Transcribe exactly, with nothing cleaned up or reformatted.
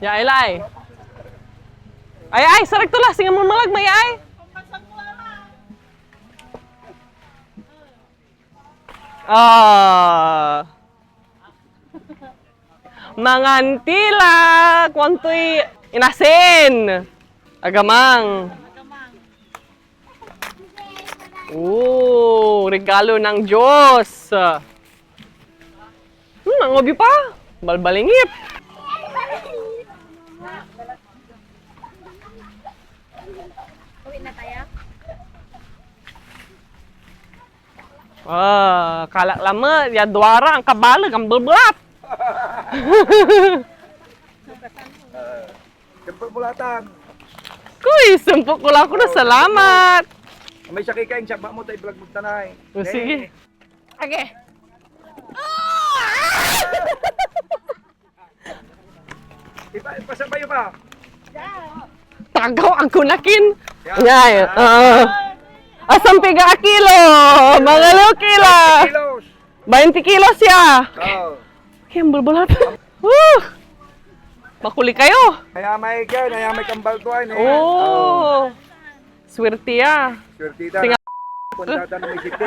Ya, ay, lay. Ay, ay, sarag to la. Singa mo malag, may ay. Ah. Mangan ti la. Kuantoy inasin. Agamang. Oh, regalo ng Diyos. Hmm, ang obi pa. Balbalingit. Uwi na tayo? Ah, kalaklama, ya duara, ang kabaleg, ang bebelat. Siyempre, bulatan. Kuy, sumpok ko lang ko na salamat. May sakay ka, yung saba mo, tayo vlog mo tanay. O, sige. Okay. Ipa, ipasabay pa. Tagaw ang kunakin. Ngay, ah. Asam piga a kilo? Mga kilo. Kilos. Bainti kilos ya. Oh. Kaya ang bulbulat. Woo! Makuli kayo. Naya may ka, naya may kambal ko ay. Oh. Swerte ya. Swerte ta. Singa- Punta ta na may siting.